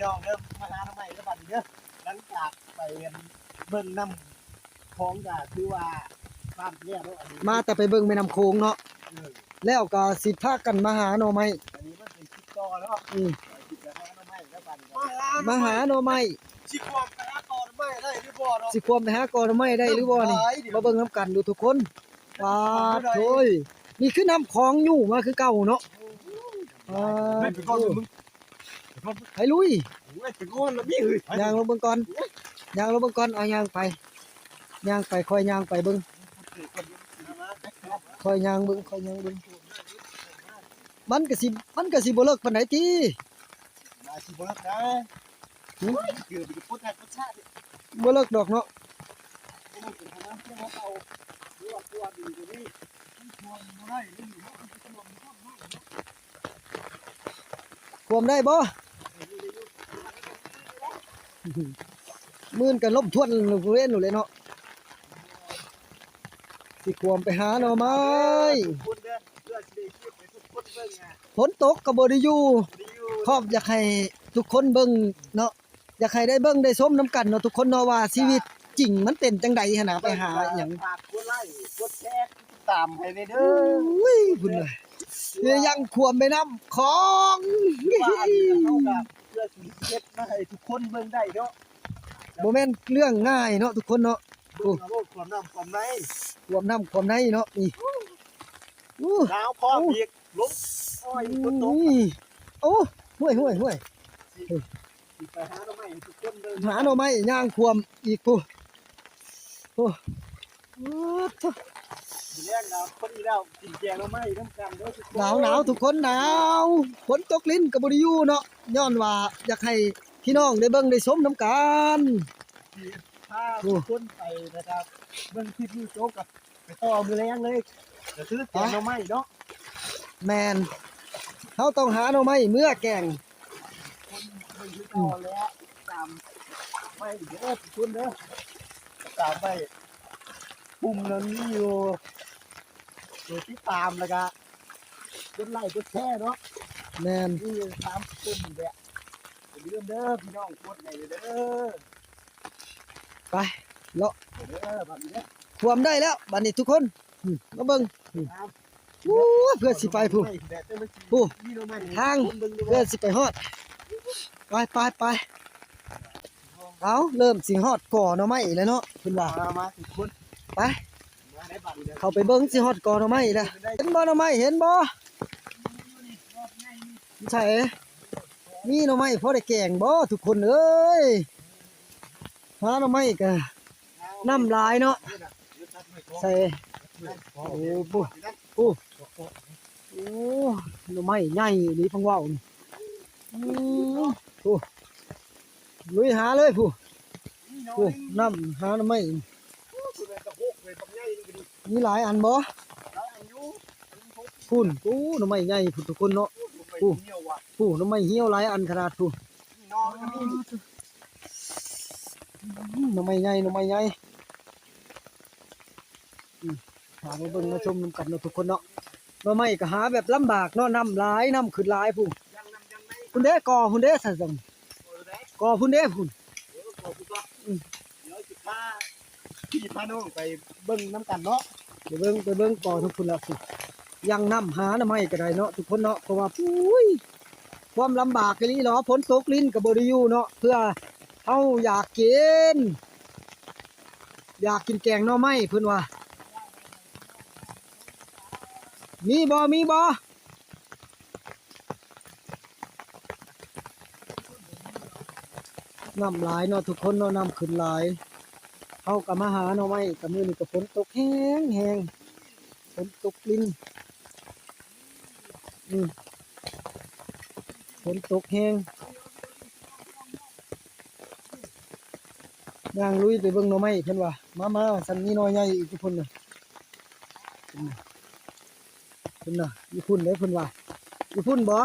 น้องเด้อ มาหาหน่อไม้เด้อบัดนี้เด้อ หลังจากไปเบิ่งน้ำของก็ถือว่าผ่านไปแล้วเนาะ อันนี้ มาแต่ไปเบิ่งแม่น้ำโขงเนาะ เออ แล้วก็สิพากันมาหาหน่อไม้ อันนี้มันเป็นคลิปต่อเนาะ อืม คลิปหาหน่อไม้แล้วบัดนี้ มาหาหน่อไม้ สิขวมไปหากอหน่อไม้ได้หรือบ่เนาะ สิขวมไปหากอหน่อไม้ได้หรือบ่นี่ หลายเด้อ มาเบิ่งนำกันดูทุกคน ปาดโธ่ นี่คือน้ำของอยู่มาคือเก่าเนาะ ปาดโธ่ ไปลุย โอ้ย ไปก่อนละมีเฮ้ย ย่างลงเบิ่งก่อน ย่างลงเบิ่งก่อน เอาย่างไป ย่างไป ค่อยย่างไปเบิ่ง ค่อยย่างเบิ่ง ค่อยย่างเบิ่ง มันก็สิ มันก็สิบ่เลิกปานใดติ น่าสิบ่เลิกนะ หึ โอ้ย เกือบจะปวดหัวปวดชาติ บ่เลิกดอกเนาะ บ่เลิกเป็นทางนั้นที่เขาเอา หรือว่าตัวดินตัวนี้ มันควรบ่ได้เลยเนาะ มันควรบ่ได้เนาะ ควมได้บ่ มื่นกันลมทวนเล่นอยู่เลยเนาะ สิควมไปหาหน่อไม้ ฝนตกก็บ่ได้อยู่ ครอบอยากให้ทุกคนเบิ่งเนาะ อยากให้ได้เบิ่งได้ชมนำกันเนาะทุกคนเนาะ ว่าชีวิตจริงมันเป็นจั่งใดหั้นนะ ไปหาอิหยัง ฝากกดไลค์ กดแชร์ กดติดตามให้แน่เด้อ อุ้ย พุ่นน่ะ ยังควมไปนำของ ว่าอันนี้เฮาก็เพื่อสิเฮ็ดมาให้ทุกคนเบิ่งได้เนาะ บ่แม่นเรื่องง่ายเนาะทุกคนเนาะ เบิ่งเอาโลด ควมน้ำควมใน ควมน้ำควมในเนาะ นี่ อู้ หนาวพร้อมอีก ลม โอ้ย ฝนตก นี่ โอ้ ห้วย ห้วย ห้วย สิไปหาหน่อไม้ให้ทุกคนเบิ่ง หาหน่อไม้ย่างควมอีกพุ้น โอ้ มื้อแลงก็พอดีแล้ว กินแกงหน่อไม้นำกันเด้อทุกคน หนาวๆ ทุกคนหนาว ฝนตกรินก็บ่ได้อยู่เนาะ ย้อนว่าอยากให้พี่น้องได้เบิ่งได้ชมนำกัน สิพาทุกคนไปนะครับ เบิ่งคลิปนี้จบกับ ไปต่อมื้อแลงเลย ก็คือแกงหน่อไม้เนาะ แม่น เฮาต้องหาหน่อไม้เมือแกง คนเบิ่งคือเก่าแล้ว ตามไปเด้อทุกคนเด้อ ตามไป ปุ่มนั้นมีอยู่ กดติดตามแล้วก็กดไลค์กดแชร์เนาะ แม่น มีอยู่สามปุ่มแหละ อย่าลืมเด้อพี่น้อง กดให้เด้อ ไป เลาะ เด้อ บัดนี้เด้อ ควมได้แล้วบัดนี้ทุกคน อืม มาเบิ่ง อืม ครับ โอ้ย เพื่อสิไปพุ้น พุ้น ทาง เพื่อสิไปฮอด ไป ไป ไป เอา เริ่มสิฮอดกอหน่อไม้แล้วเนาะ เพิ่นว่า มา มาทุกคน ไป มาได้บัดนี้เด้อ เข้าไปเบิ่งสิฮอดกอหน่อไม้แล้ว เห็นบ่หน่อไม้ เห็นบ่ ใช่ มีหน่อไม้พอได้แกงบ่ทุกคนเอ้ย หาหน่อไม้ก็น้ำหลายเนาะ ใส่ โอ้ โอ้ โอ้ หน่อไม้ใหญ่อีหลี พังเว้านี่ อืม โอ้ ลุยหาเลยพุ้น พุ้น นำหาหน่อไม้ มีหลายอันบ่ พุ้น โอ้ หน่อไม้ใหญ่พุ้นทุกคนเนาะ พุ้น พุ้น หน่อไม้เหี่ยวหลายอันขนาดพุ้น หน่อไม้ใหญ่ หน่อไม้ใหญ่ อืม พามาเบิ่งมาชมนำกันเนาะทุกคนเนาะ หน่อไม้ก็หาแบบลำบากเนาะ น้ำหลาย น้ำขึ้นหลายพุ้น พุ้นเด้ กอพุ้นเด้ ซั่น กอพุ้นเด้พุ้น อืม เดี๋ยวสิพาพี่พาน้องไปเบิ่งนำกันเนาะ ไปเบิ่ง ไปเบิ่งกอทั้งพุ้นละพุ้น ยังนำหาหน่อไม้ก็ได้เนาะทุกคนเนาะ เพราะว่า อุ้ย ความลำบากอีหลีหรอ ฝนตกรินก็บ่ได้อยู่เนาะ เพื่อเฮาอยากกิน อยากกินแกงหน่อไม้เพิ่นว่า มีบ่ มีบ่ น้ำหลายเนาะทุกคนเนาะ น้ำขึ้นหลาย เฮาก็มาหาหน่อไม้ ก็มื้อนี้ก็ฝนตกแฮงๆ ฝนตกริน อืม ฝนตกแฮง ย่างลุยไปเบิ่งหน่อไม้เพิ่นว่า มา มา ซั่นมีหน่อใหญ่อีกพุ้นน่ะ พุ้นน่ะ อยู่พุ้นเด้เพิ่นว่า อยู่พุ้นบ่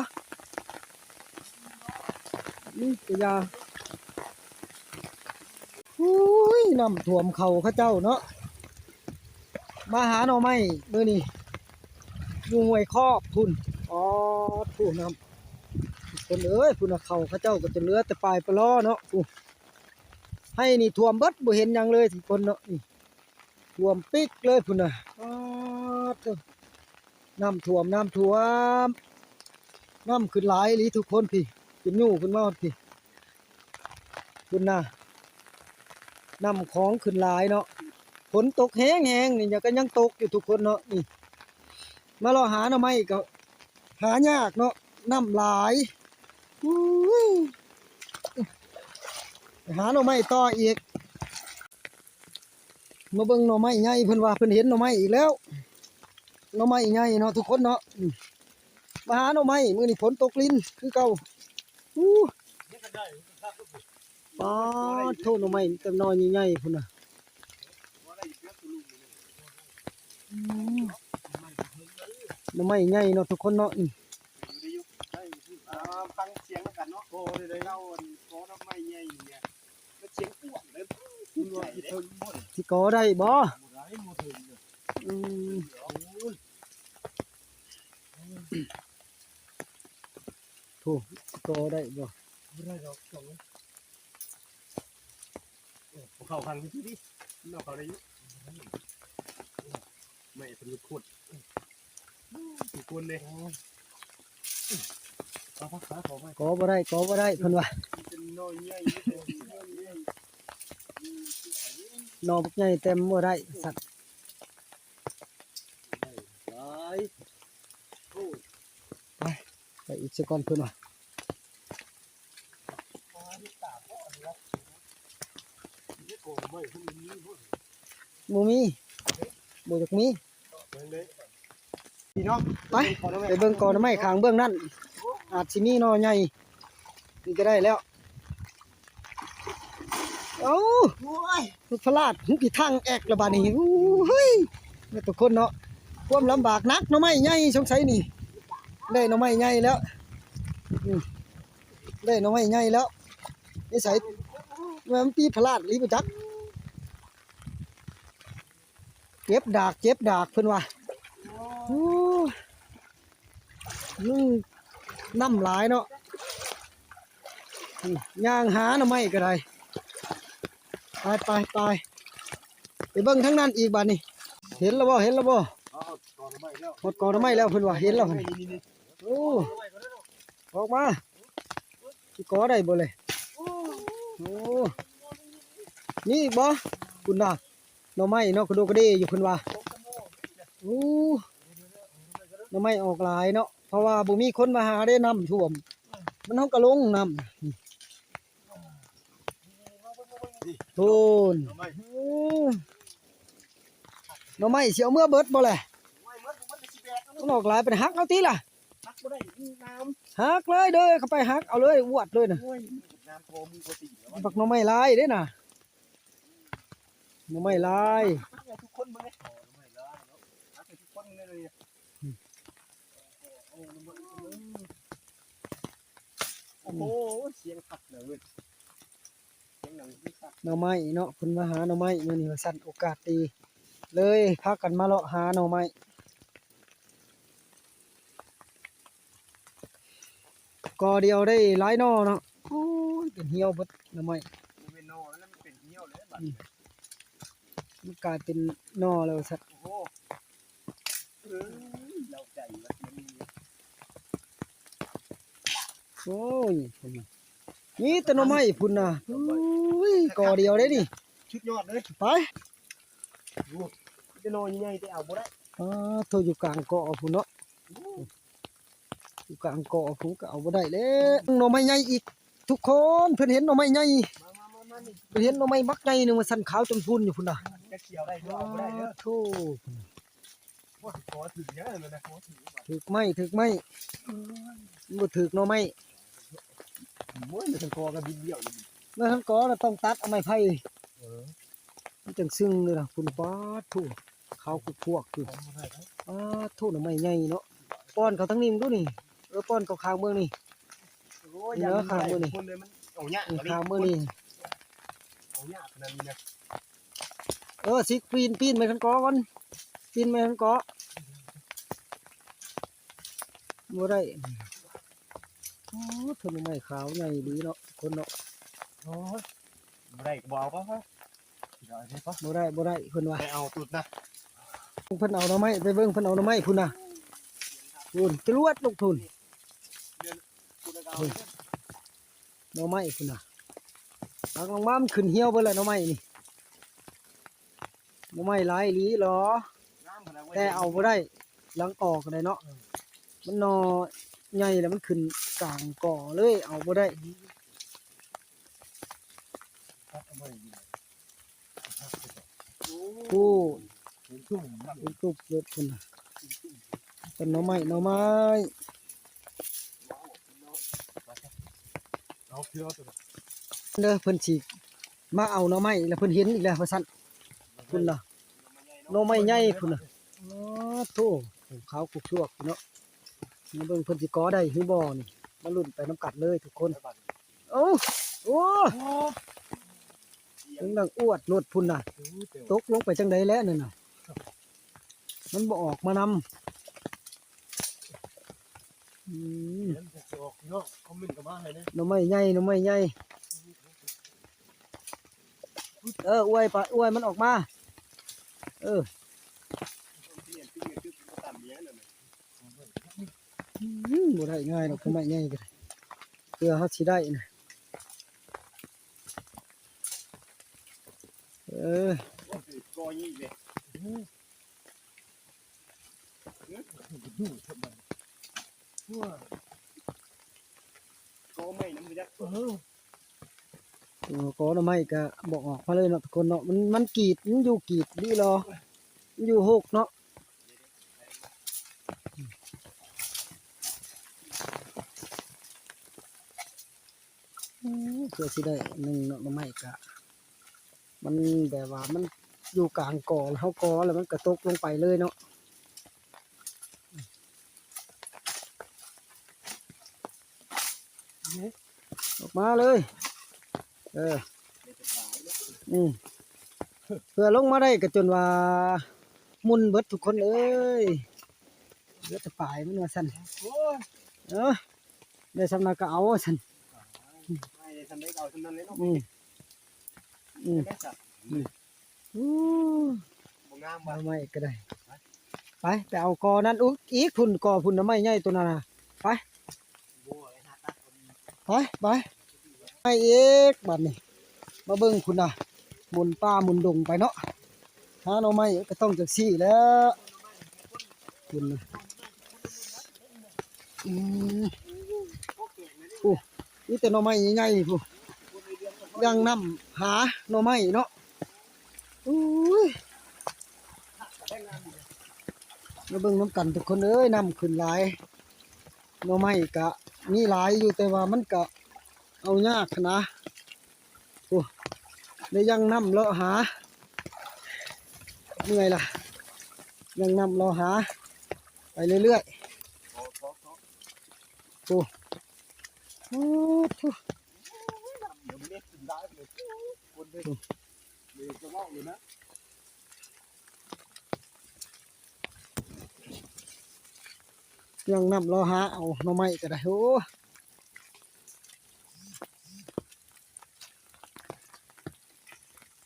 อืม กะยา อุ้ย น้ำท่วมเข้าเขาเจ้าเนาะ มาหาหน่อไม้มื้อนี้ อยู่ห้วยคอกพุ้น อ๋อ พุ้นน้ำ ຄົນເອີຍ ພຸ້ນນະ ເຂົ້າເຂົາເຈົ້າກໍຈະເຫຼືອແຕ່ປາຍປະລໍເນາະ. ໂອ້ ໄຮ່ນີ້ຖ້ວມເບິດ ບໍ່ເຫັນຫຍັງເລີຍທຸກຄົນເນາະ. ນີ້ ຖ້ວມປິກເລີຍພຸ້ນນະ. ປາດໂທ້ ນ້ຳຖ້ວມ ນ້ຳຖ້ວມ ນ້ຳຂຶ້ນຫຼາຍອີ່ຫຼີທຸກຄົນ. ພີ້ ຈົນຍູ້ຂຶ້ນມາຮອດພີ້ ພຸ້ນນະ. ນ້ຳຂອງຂຶ້ນຫຼາຍເນາະ. ຝົນຕົກແຮງໆ ນີ້ ກໍຍັງຕົກຢູ່ທຸກຄົນເນາະ. ນີ້ ມາເລາະຫາໜໍ່ໄມ້ກໍຫາຍາກເນາະ ນ້ຳຫຼາຍ. ອຸ້ຍ ໄປຫາໜໍ່ໄມ້ຕໍ່ອີກ. ມາເບິ່ງໜໍ່ໄມ້ໃຫຍ່ ເພິ່ນວ່າເພິ່ນເຫັນໜໍ່ໄມ້ອີກແລ້ວ. ໜໍ່ໄມ້ໃຫຍ່ເນາະທຸກຄົນເນາະ. ອືມ ມາຫາໜໍ່ໄມ້ ມື້ນີ້ຝົນຕົກລິນຄືເກົ່າ. ອູ້ ປາດໂທ້ ໜໍ່ໄມ້ແຕ່ໜໍ່ໃຫຍ່ໆ ພຸ້ນນະ. ອືມ ໜໍ່ໄມ້ໃຫຍ່ເນາະທຸກຄົນເນາະ. ອືມ ຟັງສຽງນຳກັນເນາະ. ໂອ້ ໄດ້ໆ ເອົາອັນ ກໍໜໍ່ໄມ້ໃຫຍ່ນີ້ ມັນສຽງກວ້າງເດ້. ຊິກໍໄດ້ບໍ່? ບໍ່ໄດ້ ບໍ່ເຖິງເດ້. ອືມ ໂອ້ຍ ໂທ້ ຊິກໍໄດ້ບໍ່? ບໍ່ໄດ້ດອກ ສອງ ເອີ ບໍ່ເຂົ້າທາງທີ່ດີ ເນາະ ເຂົ້າໄດ້ຢູ່. ໄມ້ເປັນໂຄດ ທຸກຄົນເດ້. ກໍບໍ່ໄດ້ ກໍບໍ່ໄດ້ ເພິ່ນວ່າ ເປັນໜໍ່ໃຫຍ່ ໜໍ່ບັກໃຫຍ່ແຕ່ບໍ່ໄດ້ ສັດ. ໄປ ໄປອີກຊະກ່ອນ ເພິ່ນວ່າ. ບໍ່ມີ ບໍ່ຢາກມີ. ພີ່ນ້ອງ ໄປ ໄປເບິ່ງກໍໜໍ່ໄມ້ຂ້າງເບື້ອງນັ້ນ ອາດຊິມີໜໍ່ໃຫຍ່. ນີ້ກໍໄດ້ແລ້ວ. ເອົ້າ ໂອ້ຍ ລູກພະລາດ ຫຸກອີກທາງແອກລະບາດນີ້. ໂອ້ຍ ແມ່ນທຸກຄົນເນາະ ຄວາມລຳບາກໜັກ. ໜໍ່ໄມ້ໃຫຍ່ ສົງໄສນີ້ ໄດ້ໜໍ່ໄມ້ໃຫຍ່ແລ້ວ. ອືມ ໄດ້ໜໍ່ໄມ້ໃຫຍ່ແລ້ວ. ນິໄສ ແມ່ນມັນປີພະລາດອີ່ຫຼີບໍ່ຈັກ. ເຈັບດາກ ເຈັບດາກ ເພິ່ນວ່າ. ໂອ້ ອືມ ນ້ຳຫຼາຍເນາະ. ອືມ ຍ່າງຫາໜໍ່ໄມ້ກໍໄດ້. ໄປ ໄປ ໄປ ໄປເບິ່ງທາງນັ້ນອີກບາດນີ້. ເຫັນແລ້ວບໍ່? ເຫັນແລ້ວບໍ່? ຮອດກໍໜໍ່ໄມ້ແລ້ວ ເພິ່ນວ່າເຫັນແລ້ວ. ນີ້ໆໆ ໂອ້ ອອກມາ ຊິກໍໄດ້ບໍ່ເລີຍ? ໂອ້ ມີອີກບໍ່? ພຸ້ນນະ ໜໍ່ໄມ້ເນາະ ກະໂດກະເດຢູ່ ເພິ່ນວ່າ. ໂອ້ ໜໍ່ໄມ້ອອກຫຼາຍເນາະ ເພາະວ່າບໍ່ມີຄົນມາຫາເດ້ ນ້ຳຖ້ວມ ມັນ ເຮົາກະລົງນ້ຳ. ພຸ້ນ ໜໍ່ໄມ້ ເອີ ໜໍ່ໄມ້ຊິເອົາເມືອເບິດບໍ່ແຫຼະ? ມັນອອກຫຼາຍປານໃດ ຫັກເອົາຕິລະ. ຫັກບໍ່ໄດ້ ມັນໜາມ ຫັກເລີຍເດີ ເຂົ້າໄປຫັກເອົາເລີຍ ອວດເລີຍນະ. ໂອ້ຍ ບັກໜໍ່ໄມ້ຫຼາຍເດ້ນະ ໜໍ່ໄມ້ຫຼາຍ. ໃຫ້ທຸກຄົນເບິ່ງເດ້ ໜໍ່ໄມ້ຫຼາຍເນາະ ໃຫ້ທຸກຄົນເບິ່ງເດ້. ໂອ້ໂຫ ສຽງຄັກເລີຍເວີຍ ສຽງໜັງຄັກ. ໜໍ່ໄມ້ເນາະ ເພິ່ນມາຫາໜໍ່ໄມ້ມື້ນີ້ວ່າຊັ້ນ ໂອກາດດີ ເລີຍພາກັນມາເລາະຫາໜໍ່ໄມ້. ກໍດຽວໄດ້ຫຼາຍໜໍ່ເນາະ. ໂອ້ຍ ເປັນຫ່ຽວເບິດໜໍ່ໄມ້ ບໍ່ແມ່ນໜໍ່ແລ້ວ ມັນເປັນຫ່ຽວແລ້ວບາດນີ້. ອືມ ມັນກາຍເປັນໜໍ່ແລ້ວວ່າຊັ້ນ. ໂອ້ໂຫ ເອີ ເລົ່າໃຈວ່າຊິມີ. ໂອ້ຍ ພຸ້ນນະ ມີແຕ່ໜໍ່ໄມ້ພຸ້ນນະ. ອຸ້ຍ ກໍດຽວເດ້ນີ້ ສຸດຍອດເລີຍ. ໄປ ໂອ້ ມີແຕ່ໜໍ່ໃຫຍ່ໆ ແຕ່ເອົາບໍ່ໄດ້. ອາ ໂທ້ ຢູ່ກາງເກາະພຸ້ນເນາະ. ໂອ້ ຢູ່ກາງເກາະພຸ້ນກໍເອົາບໍ່ໄດ້ແລ້ວ. ໜໍ່ໄມ້ໃຫຍ່ອີກ ທຸກຄົນ ເພິ່ນເຫັນໜໍ່ໄມ້ໃຫຍ່ ມາໆໆໆ ນີ້ ເພິ່ນເຫັນໜໍ່ໄມ້ບັກໃຫຍ່ໜຶ່ງ ວ່າຊັ້ນ ຂາວຈົນພຸ່ນຢູ່ພຸ້ນນະ. ຈະຂຽວໄດ້ຫຼືເອົາບໍ່ໄດ້ເດີ. ໂອ້ ໂທ້ ບໍ່ຖືກ ຂໍຖືກຫຍັງນັ້ນນະ ຂໍຖືກວ່າ ຖືກໄມ້ ຖືກໄມ້ ບໍ່ຖືກໜໍ່ໄມ້. ໂອ້ຍ ມັນກະບິນດ່ຽວຢູ່ ມັນກະຕ້ອງຕັດເອົາໄມ້ໄຜ່. ເອີ ມັນຈັ່ງຊຶ້ງເລີຍນະ ພຸ້ນ ປາດໂທ້ ຂາວພວກໆຢູ່. ປາດໂທ້ ໜໍ່ໄມ້ໃຫຍ່ເນາະ. ປ້ອນເຂົາທາງນີ້ເບິ່ງດູນີ້ ເອີ ປ້ອນເຂົາຂ້າງເບິ່ງນີ້. ໂອ້ຍ ເອີ ຢ້ານມັນ ຂ້າງເບິ່ງນີ້ ຄົນເລີຍ ມັນເອົາຍາກ ອືມ ອັນນີ້ ຂ້າງເບິ່ງນີ້ ເອົາຍາກຂະໜາດນີ້ນະ. ເອີ ຊິປີນ ປີນໄມ້ຄັນກໍກ່ອນ ປີນໄມ້ຄັນກໍ ບໍ່ໄດ້. ໂອ້ ຕົ້ນໄມ້ຂາວໃຫຍ່ດີເນາະ ຄົນເນາະ. ໂອ້ຍ ບໍ່ໄດ້ກໍບໍ່ເອົາ ບໍ່ ບໍ່ ບໍ່ໄດ້ ບໍ່ໄດ້ ເພິ່ນວ່າ ໄປເອົາຕຸດນະ. ເພິ່ນເອົາໜໍ່ໄມ້ ໄປເບິ່ງ ເພິ່ນເອົາໜໍ່ໄມ້ພຸ້ນນະ ພຸ້ນ ຈະລວດລົງພຸ້ນ. ໜໍ່ໄມ້ພຸ້ນນະ ຕັກລົງມາ ມັນຂຶ້ນຫ່ຽວເບິດແລ້ວໜໍ່ໄມ້ນີ້. ໜໍ່ໄມ້ຫຼາຍອີ່ຫຼີຫຼໍ ແຕ່ເອົາບໍ່ໄດ້ ຫຼັງກອກະໄດ໋ເນາະ. ມັນໜໍ່ໃຫຍ່ແລ້ວ ມັນຂຶ້ນກາງກໍເລີຍເອົາບໍ່ໄດ້. ໂອ້ ເປັນຕຸບເລີຍພຸ້ນນະ ເປັນໜໍ່ໄມ້ ໜໍ່ໄມ້. ເດີ ເພິ່ນຊິມາເອົາໜໍ່ໄມ້ ແລ້ວເພິ່ນເຫັນອີກແລ້ວວ່າຊັ້ນ ພຸ້ນນະ ໜໍ່ໄມ້ໃຫຍ່ພຸ້ນນະ. ໂອ້ໂທ້ ຂາວກຸກຊວກເນາະ. ມາເບິ່ງເພິ່ນຊິກໍໄດ້ຫຼືບໍ່ນີ້ ມາລຸ້ນໄປນຳກັນເລີຍທຸກຄົນ. ໂອ້ ໂອ້ ເບິ່ງນາງອວດໂລດພຸ້ນນະ ຕົກລົງໄປຈັ່ງໃດແລ້ວນັ້ນນະ ມັນບໍ່ອອກມານຳ. ອືມ ເຫັນບໍ່ອອກເນາະ ຄອມເມັນກໍມາໃຫ້ແດ່. ໜໍ່ໄມ້ໃຫຍ່ ໜໍ່ໄມ້ໃຫຍ່. ເອີ ອວຍປະ ອວຍມັນອອກມາ. ເອີ ອືມ ບໍ່ໄດ້ງ່າຍດອກ ໜໍ່ໄມ້ໃຫຍ່ກໍໄດ້ ເພື່ອເຮົາຊິໄດ້ນະ. ເອີ ກໍຍິງເດ້. ກໍໄມ້ນຳບໍ່ຈັກ ເອີ ກໍໜໍ່ໄມ້ກະບໍ່ອອກມາເລີຍເນາະທຸກຄົນເນາະ. ມັນ ມັນກີດ ມັນຢູ່ກີດດີຫຼໍ ມັນຢູ່ຮົກເນາະ. ເພື່ອຊິໄດ້ໜຶ່ງເນາະ ໜໍ່ໄມ້ກະ ມັນແບບວ່າມັນຢູ່ກາງກໍ ເຮົາກໍແລ້ວມັນກະຕົກລົງໄປເລີຍເນາະ. ອອກມາເລີຍ ເອີ ອືມ ເພື່ອລົງມາໄດ້ກະຈົນວ່າໝຸ່ນເບິດທຸກຄົນເອີຍ. ເຫຼືອແຕ່ປາຍມັນວ່າຊັ້ນ ໂອ້ຍ ເອີ ໄດ້ສ່ຳໃດກໍເອົາວ່າຊັ້ນ. ໄດ້ສ່ຳໃດກໍເອົາສ່ຳນັ້ນເລີຍເນາະ. ອືມ ອືມ ອືມ ໂອ້ ບໍ່ງາມວ່າ ເອົາໃໝ່ກໍໄດ້. ໄປ ໄປເອົາກໍນັ້ນອີກ ພຸ້ນ ກໍພຸ້ນນະ ໄມ້ໃຫຍ່ໂຕນັ້ນນະ. ໄປ ໄປ ໄປ ໄປອີກບາດນີ້. ມາເບິ່ງພຸ້ນນະ ໝຸນປ່າໝຸນດົງໄປເນາະ ຫາໜໍ່ໄມ້ກໍຕ້ອງຈັ່ງຊີ້ແຫຼະ. ພຸ້ນນະ ອືມ ໂອ້ ມີແຕ່ໜໍ່ໄມ້ໃຫຍ່ໆ ພຸ້ນ ຢ່າງນຳຫາໜໍ່ໄມ້ເນາະ. ໂອ້ຍ ມາເບິ່ງນຳກັນທຸກຄົນເອີຍ ນ້ຳຂຶ້ນຫຼາຍ. ໜໍ່ໄມ້ກະມີຫຼາຍຢູ່ ແຕ່ວ່າມັນກະເອົາຍາກຫັ້ນນະ. ໂອ້ ໄດ້ຍ່າງນຳເລາະຫາ ເມື່ອຍລະ ຍ່າງນຳເລາະຫາໄປເລື້ອຍໆ. ໂອ້ ໂອ້ໂທ້ ຍ່າງນຳເລາະຫາເອົາໜໍ່ໄມ້ກໍໄດ້. ໂອ້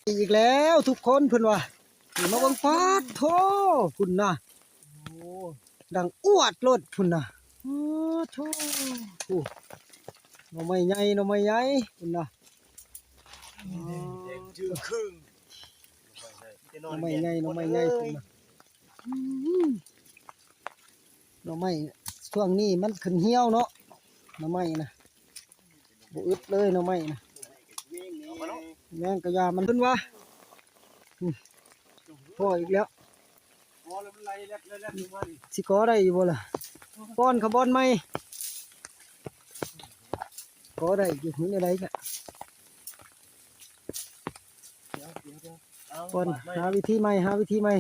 ອີກແລ້ວທຸກຄົນ ເພິ່ນວ່າ ມາເບິ່ງ ປາດໂທ້ ພຸ້ນນະ ໂອ້ ດັງອວດໂລດພຸ້ນນະ. ໂອ້ໂທ້ ໂອ້ ໜໍ່ໄມ້ໃຫຍ່ ໜໍ່ໄມ້ໃຫຍ່ ພຸ້ນນະ. ແດງຈຶ່ງຄຶ່ງ ໜໍ່ໄມ້ໃຫຍ່ ໜໍ່ໄມ້ໃຫຍ່ ພຸ້ນນະ. ອືມ ໜໍ່ໄມ້ຊ່ວງນີ້ມັນຂຶ້ນຫ່ຽວເນາະ ໜໍ່ໄມ້ນະ ບໍ່ອຶດເລີຍໜໍ່ໄມ້ນະ. ແມ່ນກະຢ່າມັນ ເພິ່ນວ່າ ອືມ ພໍອີກແລ້ວ ຊິກໍ່ໄດ້ຢູ່ບໍ່ລະ? ກ່ອນຂະບອນໃໝ່ ກໍ່ໄດ້ຢູ່ ເຮັດແນວໃດກະ ກ່ອນ ຫາວິທີໃໝ່ ຫາວິທີໃໝ່.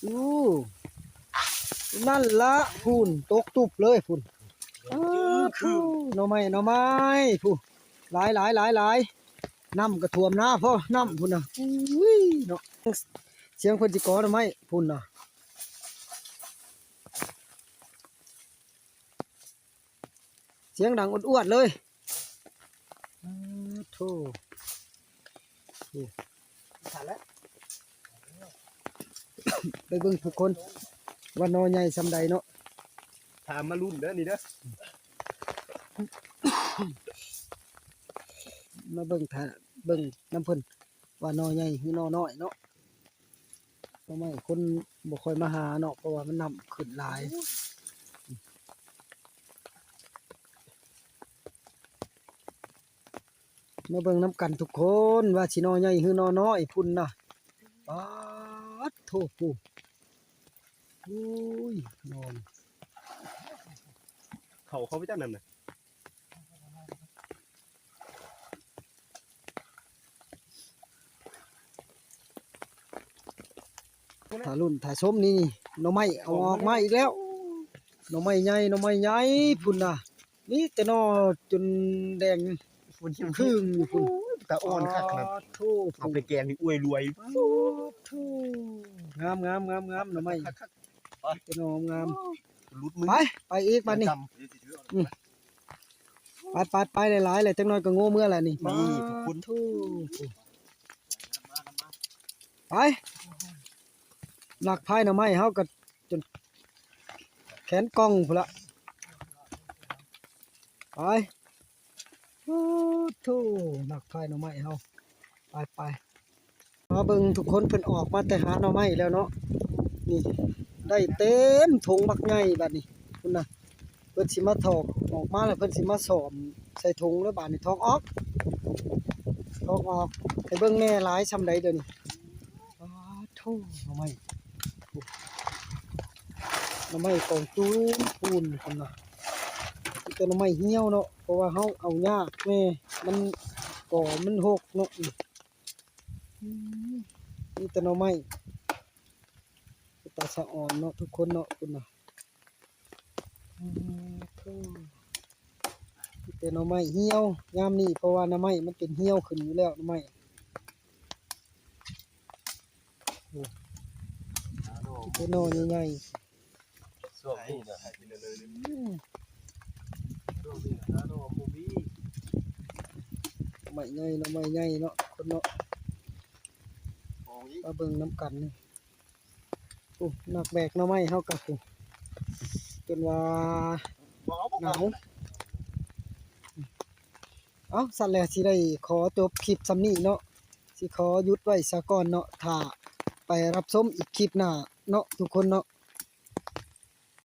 ໂອ້ ນັ້ນລະ ພຸ້ນ ຕົກຕຸບເລີຍພຸ້ນ. ໂອ້ ໜໍ່ໄມ້ ໜໍ່ໄມ້ ພຸ້ນ ຫຼາຍໆໆໆ. ນ້ຳກະຖ້ວມນາ ພໍນ້ຳພຸ້ນນະ. ອຸ້ຍເນາະ ສຽງເພິ່ນຊິກໍ່ໜໍ່ໄມ້ພຸ້ນນະ. ສຽງດັງອວດໆເລີຍ. ອາໂທ້ ນີ້ ໄປເບິ່ງທຸກຄົນວ່າໜໍ່ໃຫຍ່ສ່ຳໃດເນາະ. ຖາມມາລຸ້ນເດີນີ້ເດີ ມາເບິ່ງ ຖ້າເບິ່ງນຳເພິ່ນວ່າໜໍ່ໃຫຍ່ຫຼືໜໍ່ນ້ອຍເນາະ. ໜໍ່ໄມ້ຄົນບໍ່ຄ່ອຍມາຫາເນາະ ເພາະວ່າມັນນ້ຳຂຶ້ນຫຼາຍ. ມາເບິ່ງນຳກັນທຸກຄົນວ່າຊິໜໍ່ໃຫຍ່ຫຼືໜໍ່ນ້ອຍພຸ້ນນະ. ປາດໂທ້ ໂອ້ຍ ໜໍ່ ເຂົ້າ ເຂົ້າໄປຈັ່ງນັ້ນນະ. ຖ້າລຸ້ນຖ້າຊົມນີ້ ໜໍ່ໄມ້ເອົາອອກມາອີກແລ້ວ. ໜໍ່ໄມ້ໃຫຍ່ ໜໍ່ໄມ້ໃຫຍ່ພຸ້ນນະ ມີແຕ່ໜໍ່ຈົນແດງ ພຸ້ນ ຄຶ້ງຢູ່ພຸ້ນ. ຕາອ່ອນຄັກຂະໜາດ ປາດໂທ້ ເອົາໄປແກງນີ້ອວຍລວຍ. ປາດໂທ້ ງາມໆໆໆ ໜໍ່ໄມ້ ມີແຕ່ໜໍ່ງາມ. ຫຼຸດມື ໄປ ໄປອີກບາດນີ້. ອືມ ໄປໆໆ ຫຼາຍໆ ແລ້ວ ຈັກໜ້ອຍກໍໂງ່ເມືອແລ້ວນີ້. ນີ້ ປາດໂທ້ ໄປ ຫຼັກພາຍໜໍ່ໄມ້ເຮົາກໍຈົນແຂນກ່ອງພຸ້ນລະ. ໄປ ໂອ້ໂທ້ ຫຼັກພາຍໜໍ່ໄມ້ເຮົາ. ໄປໆ ມາເບິ່ງທຸກຄົນ ເພິ່ນອອກມາແຕ່ຫາໜໍ່ໄມ້ແລ້ວເນາະ. ນີ້ ໄດ້ເຕັມຖົງບັກໃຫຍ່ບາດນີ້ ພຸ້ນນະ. ເພິ່ນຊິມາຖອກອອກມາ ແລ້ວເພິ່ນຊິມາຊ້ອມໃສ່ຖົງເດີບາດນີ້. ຖອກອອກ ຖອກອອກ ໃຫ້ເບິ່ງແດ່ ຫຼາຍສ່ຳໃດດຽວນີ້. ປາດໂທ້ ໜໍ່ໄມ້ ໜໍ່ໄມ້ກອງຕູນໆ ພຸ້ນນະ. ມີແຕ່ໜໍ່ໄມ້ຫ່ຽວເນາະ ເພາະວ່າເຮົາເອົາຍາກແດ່ ມັນ ກໍມັນຮົກເນາະ. ອືມ ມີແຕ່ໜໍ່ໄມ້ ເປັນຕາສະອອນເນາະທຸກຄົນເນາະ ພຸ້ນນະ. ອືມ ມີແຕ່ໜໍ່ໄມ້ຫ່ຽວຍາມນີ້ ເພາະວ່າໜໍ່ໄມ້ມັນເປັນຫ່ຽວຂຶ້ນຢູ່ແລ້ວ ໜໍ່ໄມ້. ໂອ້ ມີແຕ່ໜໍ່ໃຫຍ່ໆ. ຊ່ວງນີ້ນະ ອືມ ຊ່ວງນີ້ນະ ໜໍ່ບໍ່ມີ. ໜໍ່ໄມ້ໃຫຍ່ ໜໍ່ໄມ້ໃຫຍ່ເນາະ ຄົນເນາະ. ມາເບິ່ງນຳກັນນີ້. ໂອ້ ນັກແບກໜໍ່ໄມ້ເຮົາກໍ ໂອ້ ຈົນວ່າໜາວ. ເອົ້າ ຊັ້ນແລ້ວ ຊິໄດ້ຂໍຈົບຄລິບສ່ຳນີ້ເນາະ. ຊິຂໍຢຸດໄວ້ສາກ່ອນເນາະ. ຖ້າໄປຮັບຊົມອີກຄລິບໜ້າເນາະ ທຸກຄົນເນາະ.